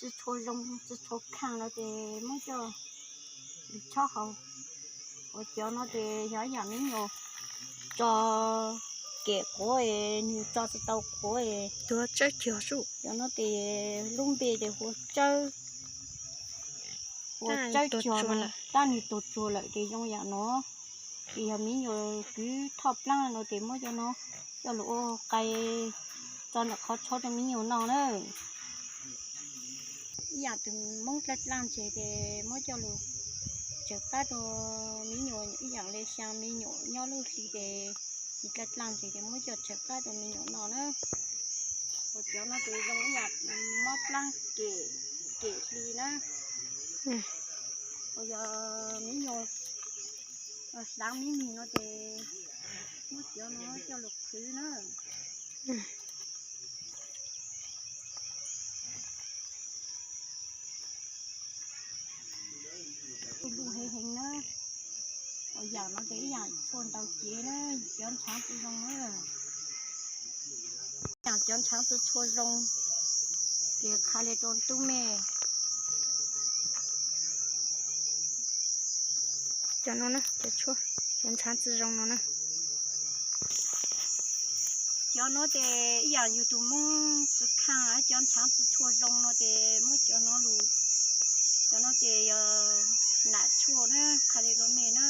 Tsis tshua zoo, tsis tshua kheej no ces muab coj lug chob haus. Ua cov no ces yog ib yaam me nyuam tso kem quav es nwg tso tsis tau quav es tuag tsawb cog sub. Cov no ces lub npe ces hu tsawb, hu tsawb cog no, tab nwg tuag tsuag lawm ces zoo yaam no. Ces yog me nyuam kwv thoj plaab no ces muab cov no coj lug ua qai tso ntawm qhov tsho rau me nyuam noj na. Ib yaam tus Moob dlaaj dlaaj ntseg ces muab coj lug tsawm qab rau me nyuam, ib yaam le xyaa me nyuam nyob lub hli ces dlaaj dlaaj ntseg ces muab coj tsawm qab rau me nyuam noj na. Ua cov no ces zoo ib yaam mob plaab kem, kem hli na. Ua yog me nyuam hlaav me mis no ces muab cov no coj lug qhwv na. Lug heev heev na. Ua yaam no ces ib yaam tshuaj ntau cev na, cov ntshaav tsi zoo na. Yaam cov ntshaav tsi tshua zoo, ces qha le rau tub me. Cov no na, cov tshuaj, cov ntshaav tsi zoo no na. Cov no ces ib yaam yug tug Moob tsi khaaj, cov ntshaav tsi tshua zoo no ces muab cov no lug. Cov no ces yog nam tshuaj na, qha le rau mej na.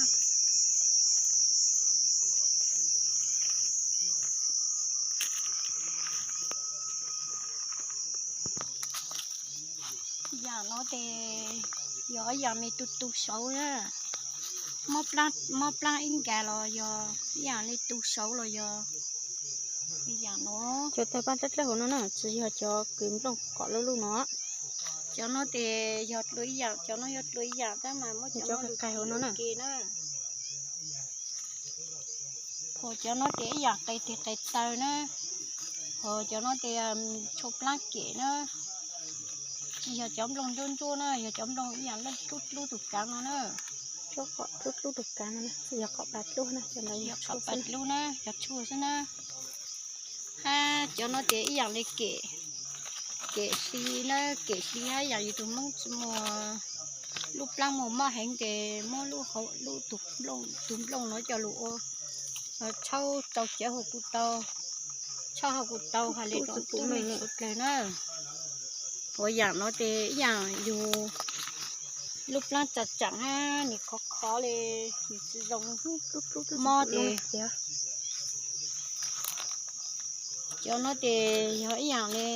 Yaam no ces yog ib yaam me tu tu saud na. Mob plaab ib nkas los yog ib yaam le tu saud los yog ib yaam no. Cov tawg paaj dlawb dlawb hauv no na, tsi yog cov kws nplooj kom lub lub no. Cov no ces yog dlua ib yaam, cov no yog dlua ib yaam tab mas muab cov no lug qai hauv no na. Ho cov no ces ib yaam qe tig qe taw na. Ho cov no ces tshuaj plaab kem na. Tsi yog cov nplooj ntsuab ntsuab na, yog cov nplooj ib yaam leej dlub dlub tug kaav no na. Dlub dlub tug kaav no, tsi yog qhov pas dlub na, yog qhov pas dlub na, yog tshuaj xwb na. Hab cov no ces ib yaam le kem, kem hli na, kem hli hab yaam yug tug Moob tsi muaj, lub plaab muaj mob heev ces muab lub hauv lub tug nplooj, tug nplooj no coj lug ua, tshawb rau cawv hauv kuj tau, tshawb hauv kuj tau, has le rau tub mej suav dlawg na. Ua yaam no ces ib yaam yug lub plaab tsaam tsaam hab nwg khov khov le, nwg tsi zoo mob ces. Cov no ces yog ib yaam le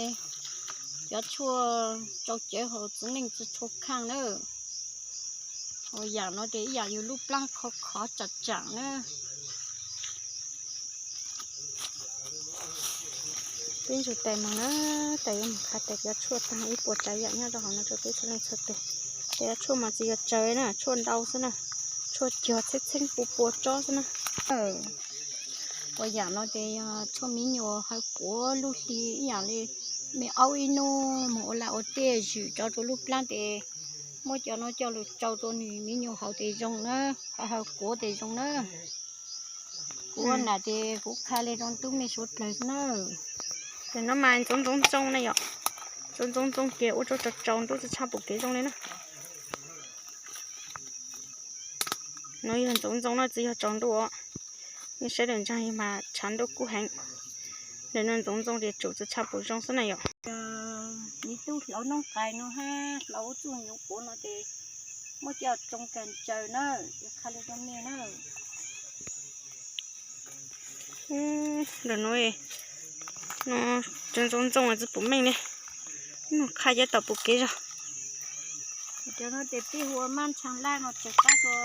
cov tshuaj rau cawv hauv txiv neej tsi tshua khaaj na. Ua yaam no ces ib yaam yug lub plaab khov khov tsaam tsaam na. Peb ntsuag tais moog na, tais yuav moog qha tais cov tshuaj taag ib puas tsav yaam nyob rau hauv no rau peb txhua leej txhua tug. Tais cov tshuaj mas tsi yog tsawv na, tshuaj ntau xwb na, tshuaj cog txheeb txheeb pua pua tsob xwb na. Ua yaam no ces yog tshuaj me nyuam hawv quav lub hli ib yaam le me aub ib nub moog ua laj ua teb zwm tso rau lub plaab ces muab cov no coj lug tsau rau nwg me nyuam hauv tes zoo na, hawv quav tes zoo na. Kuv ua nam ces kuv qha le rau tub mej suav dlawg xwb na. Tes no mas ntxoov ntxoov ntxoo na yom, ntxoov ntxoov ntxoo ces ua rau tsaus tsaus ntuj tsi tshaj pum kev zoo li na. No yog ntxoov ntxoo no tsi yog tsaus ntuj os. Yeej saib daim ntsaag mas tshav ntuj kub heev. Ntawm no ntxoov ntxoo ces tsum tsi tshaj pum zoo xwb na yom. Me tub hlauv noob qais no hab hlauv txuj nyuv quav no ces muab coj tsoo kag ntsaws na, qha le rau mej na. Ntawm no, no ntxoov ntxoo tsi pum meej li. Moog qha cov tom pum kev zog. Cov no ces peb hu ua mab ntshaav laj no, tsaws qab rua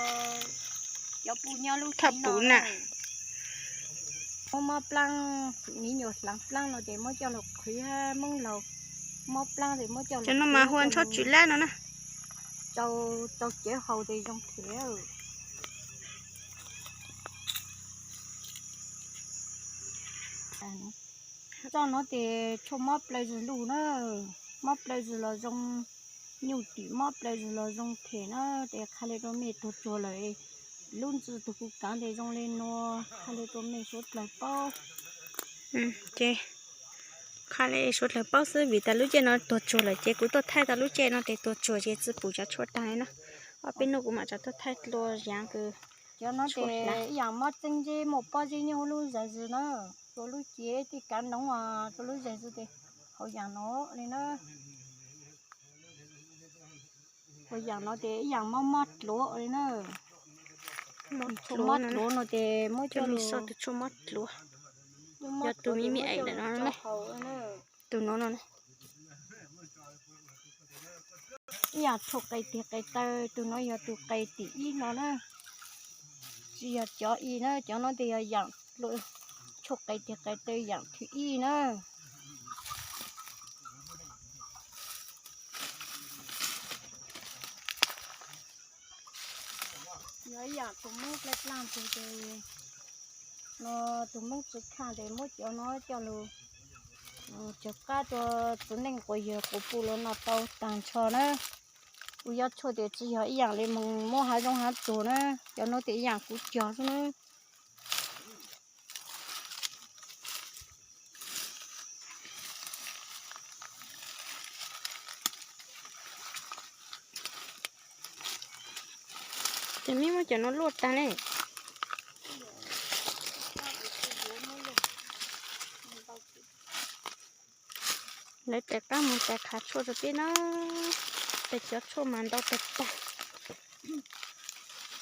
cov puj nyob lub thaj pum na. Muab mob plaab, me nyuam hlaav plaab no ces muab coj lug qhwv hab Moob laug mob plaab ces muab coj lug, cov no mas hu ua ntshob tswm lab no na. Tsau, tsau cev haus tes zoo thiab. Txoj no ces tshuaj mob plawg zws lug na, mob plawg zws los zoo, nyuj twm mob plawg zws los zoo them na, tes qha le rua mej tuag tsuag lawm, lub ntsws tug kuv kaav tes zoo le nuav, qha le rua mej suav dlawg paub. Ces Qha li suav dlawg paub xwb vim tas lub caij no tuag tsuag lawm ces kuv tuaj thaij tau lub caij no ces tuag tsuag ces tsi pum cov tshuaj tag li na. Ob peb hnub kuv mam rov tuaj thaij dlua yaav kws. Cov no ces ib yaam mob txeeb zeb muaj pob zeb nyob huv lub zais zws na, rua lub cev tej kav noov rua lub zais zws tes hauv yaam no li na. Hauv yaam no tes ib yaam mob mob dluav li na. Tshuaj mob dluav no tes muab coj lug, tshuaj mob dluav, yog tus me me eim ntawm no, tus no no. Ib yaam tshuaj qe tig qe taw, tus no yog tus qe tim ib no na. Tsi yog cov i na, cov no tes yog yaam tshuaj qe tig qe taw yaam thib ib na. Yog ib yaam tus Moob dlaaj dlaaj tes, no tus Moob tsi khaj tes muab cov no coj lug cog qab rua txiv neej quas yawg quas puj lug noj tau taag nrho na. Kuv yuav tshuaj tes tsi yog ib yaam li moog muab haav zoov haav tsuag na, cov no tes ib yaam kuv cog xwb na. Ces mib muab cov no luaj tag ne. Lawv tais qab moog tais qhav tshuaj rua peb na, tais cov tshuaj mas ntau tag tag.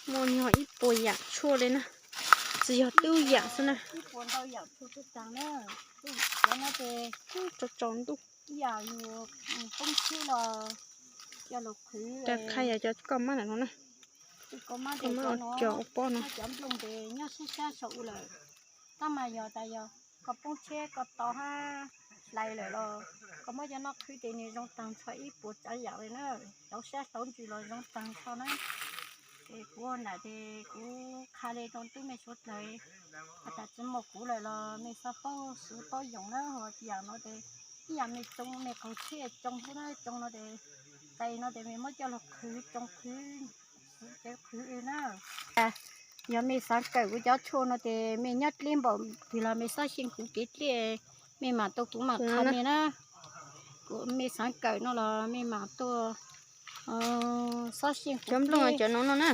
Muaj nyuag ib puas yaam tshuaj li na, tsi yog tub yaam xwb na. Tsaus tsaus ntuj, ib yaam yus poob tshiab los coj lug qhwv, koj qha yog cov koj mab ntawm no na, koj mab ua cov ua pob no, cov nplooj tes nyob sab sab saum u lawm. Tab mas yog tas yog koj poob tshiab koj to hab hlais lawm los koj muab cov no qhwv tes nwg zoo taag nrho ib puas tsav yaam li na, tauv sab tauv ntsws los zoo taag nrho na. Ces kuv ua ntawm tes kuv qha li rua tub mej suav dlawg, has tas tsi muaj kuv lawm los mej xob paub swv paub yoos na, ho yaam no tes ib yaam mej tsoo mej qaug tsheb tsoo xwb na, tsoo no tes, tais no tes mej muab coj lug qhwv tsoo qhwv, qhwv na. Yog mej xaav kawm kuv cov tshuaj no tes mej nyob dleb npaum twg los mej xob xyeej kuv kev dleb, mej maam tau kuv maam qha mej na. Kuv mej xaav kawm no los mej maam tuaj xob xyeej kuv dleb. Cov nplooj cov no no na,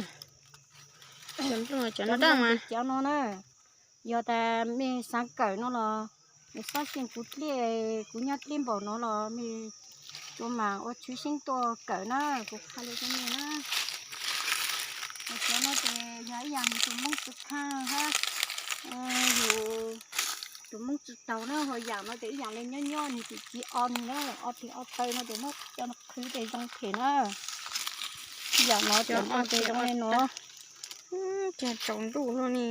cov nplooj cov no dab mas cov no na. Yog tas mej xaav kawm no los mej xob xyeej kuv dleb, kuv nyob dleb npaum no los mej tsuas maam ua tshwv xeeb tuaj kawm na, kuv qha li rua mej na. Cov no tes yog ib yaam yus tus Moob tsi khaj hab yus tus Moob tsi taug na, ho yaam no tes ib yaam li nyob nyob nwg tsi tsi o nwg na, o tes o taw no tes muab coj qhwv tes zoo phem na. Yaam no cov no tes zoo li no. Tsaus ntuj lug ne.